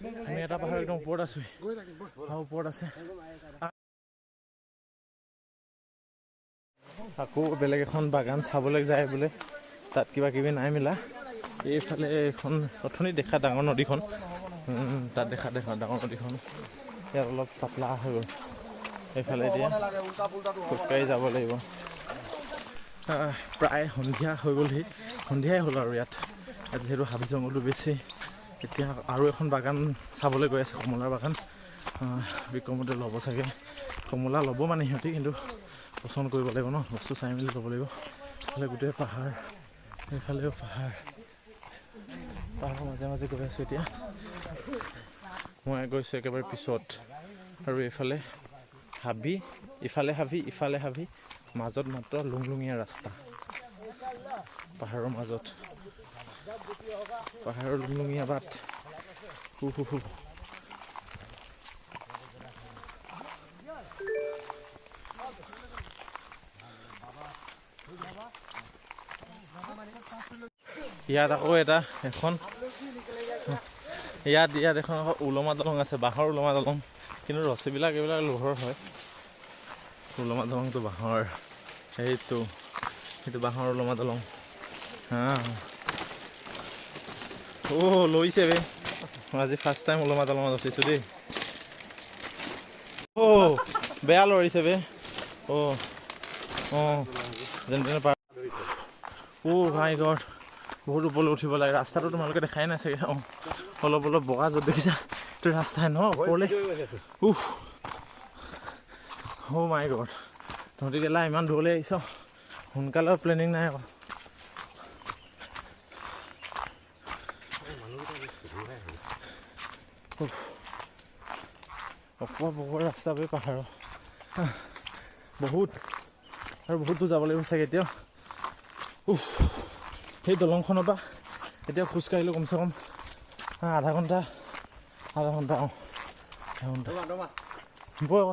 আমি এটা পাহাৰ একদম ওপৰত আছোঁ, আৰু ওপৰত আছে। আকৌ বেলেগ এখন বাগান চাবলৈ যায় বোলে, তাত কিবা কিবি নাই মিলা। এইফালে এইখন অথনি দেখা ডাঙৰ নদীখন, তাত দেখা দেখা ডাঙৰ নদীখন ইয়াত অলপ পাতলা হৈ গ'ল। এইফালে এতিয়া খোজকাঢ়ি যাব লাগিব। প্ৰায় সন্ধিয়া হৈ গ'লহি, সন্ধিয়াই হ'ল আৰু ইয়াত ইয়াত যিহেতু হাবি জংঘলটো বেছি। এতিয়া আৰু এখন বাগান চাবলৈ গৈ আছে, কমলাৰ বাগান। বিক্ৰমতে ল'ব চাগে কমলা, ল'ব মানে সিহঁতি, কিন্তু পচন্দ কৰিব লাগিব ন বস্তু, চাই মেলি ল'ব লাগিব। এইফালে গোটেই পাহাৰ, এইফালেও পাহাৰ, পাহাৰৰ মাজে মাজে গৈ আছোঁ এতিয়া। মই গৈছোঁ একেবাৰে পিছত আৰু এইফালে হাবি, ইফালে হাবি, ইফালে হাবি, মাজত মাত্ৰ লুংলুঙীয়া ৰাস্তা। পাহাৰৰ মাজত পাহাৰৰ লুংলুঙীয়া বাট। হু হু হু। ইয়াত আকৌ এটা এখন ইয়াত ইয়াত এখন আকৌ ওলমা দলং আছে, বাঁহৰ ওলমা দলং, কিন্তু ৰছীবিলাক এইবিলাক লোহৰ হয়। ওলমা দলংটো বাঁহৰ, সেইটো বাঁহৰ ওলমা দলং। হা, অ' লৈছে বে। মই আজি ফাৰ্ষ্ট টাইম ওলমা দলঙত উঠিছোঁ দেই। অ' বেয়া লৰিছে বে। অ' অঁ, যেনে তেনে পাৰ। অ' মাই গড, বহুত ওপৰলৈ উঠিব লাগে। ৰাস্তাটো তোমালোকে দেখাই নাই চাগে। অঁ, অলপ অলপ বগা য'ত দেখিছা এইটো ৰাস্তাই ন ওপৰলৈ। উফ, অ' মাই গড, তহঁতি কেলা ইমান দূৰলৈ আহিছ, সোনকালে প্লেনিং নাই আকৌ। অকোৱা পকোৱা ৰাস্তা বে পাহাৰৰ, বহুত আৰু বহুত দূৰ যাব লাগিব চাগে এতিয়া। উফ, সেই দলংখনৰ পৰা এতিয়া খোজকাঢ়িলোঁ কমচে কম আধা ঘণ্টা, আধা ঘণ্টা, অঁ আধা ঘণ্টা। বৈ আকৌ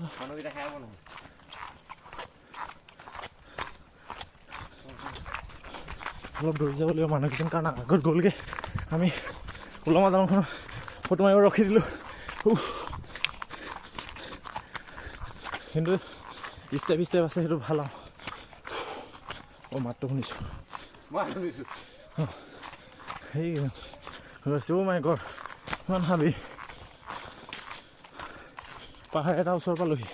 অলপ দৌৰি যাব লাগিব মানুহকেইজন, কাৰণ আগত গ'লগৈ। আমি ওলমা দলংখনৰ ফটো মাৰিব ৰখি দিলোঁ। উফ, কিন্তু ষ্টেপ ষ্টেপ আছে, সেইটো ভাল আৰু। অ' মাতটো শুনিছোঁ। সেই অ' মাই গড, ইমান হাবি। পাহাৰ এটা ওচৰ পালোহি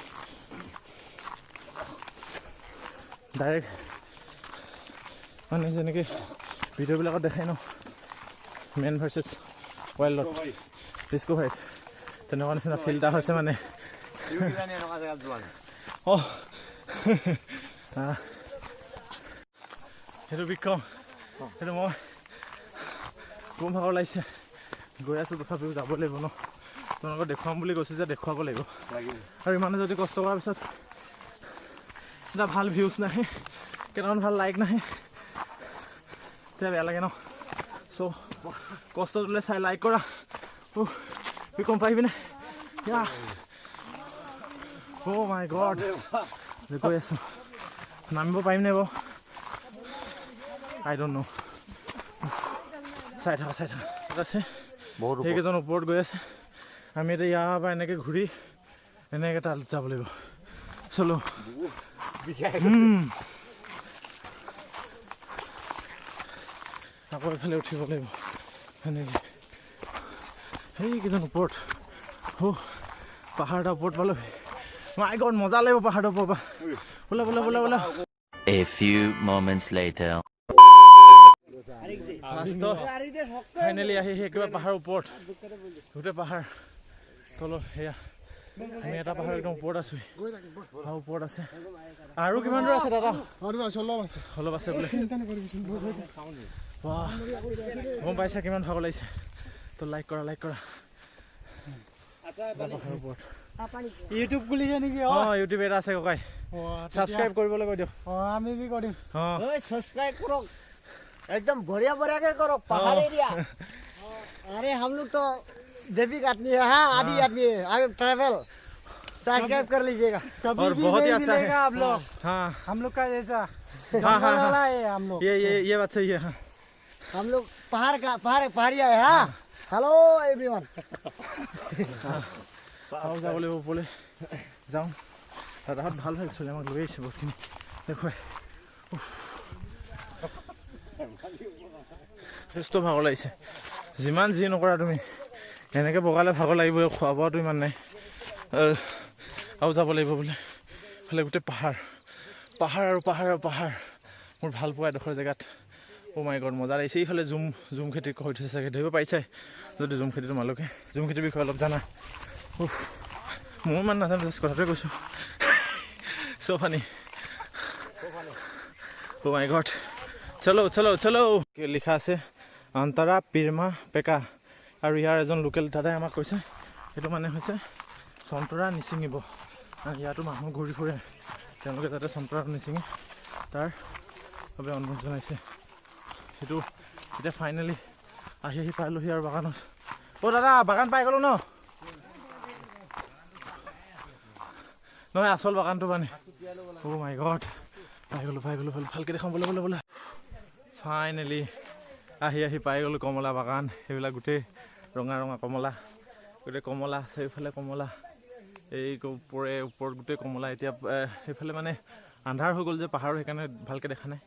ডাইৰেক্ট, মানে যেনেকৈ ভিডিঅ'বিলাকত দেখাই ন, মেন ভাৰ্চেছ ৱাইল্ডত ডিস্কভাৰীত তেনেকুৱা নিচিনা ফিল এটা হৈছে মানে। অঁ, সেইটো বিক্ৰম, সেইটো মই। কম ভাগৰ লাগিছে, গৈ আছোঁ, তথাপিও যাব লাগিব ন। তোমালোকক দেখুৱাম বুলি কৈছোঁ যে দেখুৱাব লাগিব। আৰু ইমানে যদি কষ্ট কৰাৰ পিছত এটা ভাল ভিউজ নাহে, কেইটামান ভাল লাইক নাহে, তেতিয়া বেয়া লাগে ন। চ' কষ্টটোলৈ চাই লাইক কৰা। বিক্ৰম, পাৰিবিনে? অ' মাই গড, যে গৈ আছোঁ, নামিব পাৰিমনে বাৰু? আই don't ন'। চাই থাকা, চাই থাকা আছে, সেইকেইজন ওপৰত গৈ আছে। আমি এতিয়া ইয়াৰ পৰা এনেকৈ ঘূৰি এনেকৈ তাত যাব লাগিব। চলো, আকৌ এইফালে উঠিব লাগিব সেনেকৈ। সেইকেইজন ওপৰত। অ' পাহাৰ এটা ওপৰত পালোঁ। মাই গড, মজা লাগিব পাহাৰটোৰ ওপৰৰ পৰা। বোলা বোলা বোলা বোলা। A few moments later. লাষ্টত ফাইনেলি আহি সেই একেবাৰে পাহাৰৰ ওপৰত, গোটেই পাহাৰ তলত সেয়া। আমি এটা পাহাৰ একদম ওপৰত আছোঁ, আৰু ওপৰত আছে। আৰু কিমান দূৰ আছে দাদা? অলপ আছে বোলে। বাহ, গম পাইছা কিমান ভাগৰ লাগিছে? তো লাইক কৰা, লাইক কৰা। পাহাৰৰ ওপৰত ইউটিউব খুলিছে নেকি? অঁ, ইউটিউব এটা আছে ককাই, ছাবস্ক্ৰাইব কৰিবলৈ কৈ দিয়ক। অঁ, আমি বি কৰিম। অঁ, सब्सक्राइब करो, एकदम बढ़िया बढ़िया के करो, पहाड़ एरिया। अरे हम लोग तो देवी का आदमी है, हाँ आदि आदमी है, I am travel. Subscribe कर लीजिएगा। कभी और भी बहुत ही नहीं अच्छा है। मिलेगा आप लोग हाँ हम लोग का जैसा हाँ, हाँ, जंगल वाला है हम लोग। ये ये ये बात सही है, हाँ। हम लोग पहाड़ का पहाड़ पहाड़िया है, हाँ। Hello everyone. আৰু যাব লাগিব ওপৰলৈ। যাওঁ, দাদাহঁত ভাল হয় একচুৱেলি, আমাক লৈ আহিছে বহুতখিনি দেখুৱাই। উফ। যথেষ্ট ভাগৰ লাগিছে। যিমান যি নকৰা তুমি, এনেকৈ বগালে ভাগৰ লাগিবই। খোৱা বোৱাটো ইমান নাই। আৰু যাব লাগিব বোলে। ইফালে গোটেই পাহাৰ, পাহাৰ আৰু পাহাৰ আৰু পাহাৰ। মোৰ ভাল পোৱা এডোখৰ জেগাত। অ' মাই গড, মজা লাগিছে। এইফালে জুম খেতি কৰি থৈছে চাগে, ধৰিব পাৰিছাই যদি জুম খেতি, তোমালোকে জুম খেতিৰ বিষয়ে অলপ জানা। উফ, ময়ো ইমান নাজানো, জাষ্ট কথাটোৱে কৈছোঁ। চ' ফানি। অ' মাই গড, চলো চলো চলো। লিখা আছে অন্তৰা পিৰমা পেকা। আৰু ইয়াৰ এজন লোকেল দাদাই আমাক কৈছে, সেইটো মানে হৈছে চন্তৰা নিচিঙিব। আৰু ইয়াতো মানুহ ঘূৰি ফুৰে, তেওঁলোকে যাতে চন্তৰা নিচিঙে তাৰ বাবে অনুৰোধ জনাইছে সেইটো। এতিয়া ফাইনেলি আহি আহি পালোহি আৰু বাগানত। অ' দাদা, বাগান পাই গ'লো ন? নহয়, আচল বাগানটো মানে। অ' মাই গড, পাই গ'লো, পাই গ'লো। ভালকৈ দেখাওঁ, বোলে বোলে বোলে। ফাইনেলি আহি আহি পাই গ'লোঁ কমলা বাগান। সেইবিলাক গোটেই ৰঙা ৰঙা কমলা, গোটেই কমলা, সেইফালে কমলা, এই ওপৰে ওপৰত গোটেই কমলা। এতিয়া সেইফালে মানে আন্ধাৰ হৈ গ'ল যে পাহাৰৰ, সেইকাৰণে ভালকৈ দেখা নাই।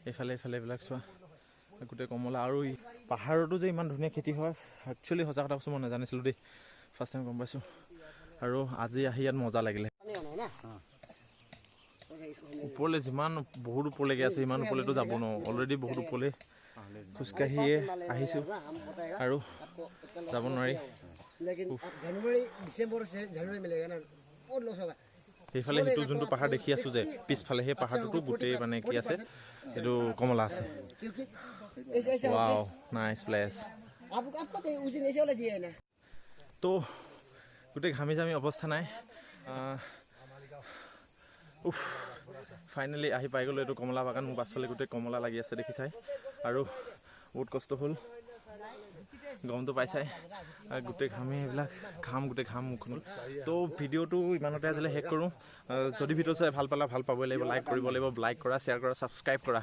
এইফালে এইবিলাক চোৱা, গোটেই কমলা। আৰু পাহাৰতো যে ইমান ধুনীয়া খেতি হয়, একচুৱেলি সঁচা কথা কৈছোঁ, মই নাজানিছিলোঁ দেই, ফাৰ্ষ্ট টাইম গম পাইছোঁ। আৰু আজি আহি ইয়াত মজা লাগিলে। ওপৰলৈ যিমান বহুত ওপৰলৈকে আছে, ইমান ওপৰলৈতো যাব নোৱাৰোঁ। অলৰেডি বহুত ওপৰলৈ খোজকাঢ়িয়ে আহিছোঁ আৰু যাব নোৱাৰি। लेकिन अब जनवरी दिसंबर से जनवरी मिलेगा ना, बहुत लॉस होगा। সেইফালে সেইটো যোনটো পাহাৰ দেখি আছোঁ যে পিছফালে, সেই পাহাৰটোতো গোটেই মানে কি আছে, এইটো কমলা আছে। क्योंकि ऐसे ऐसे ৱাও, নাইচ প্লেচ। आपको आपको तो उस दिन ऐसे वाला दिया है ना। তো গোটেই ঘামি জামি অৱস্থা নাই। উফ, ফাইনেলি আহি পাই গ'লোঁ এইটো কমলা বাগান। মোৰ পাছফালে গোটেই কমলা লাগি আছে দেখিছাই। আৰু বহুত কষ্ট হ'ল, গৰমটো পাইছাই। আৰু গোটেই ঘামি, এইবিলাক ঘাম, গোটেই ঘাম মুখখনত। তো ভিডিঅ'টো ইমানতে আজিলৈ শেষ কৰোঁ। যদি ভিডিঅ' চাই ভাল পালা, ভাল পাবই লাগিব, লাইক কৰিব লাগিব। লাইক কৰা, শ্বেয়াৰ কৰা, ছাবস্ক্ৰাইব কৰা।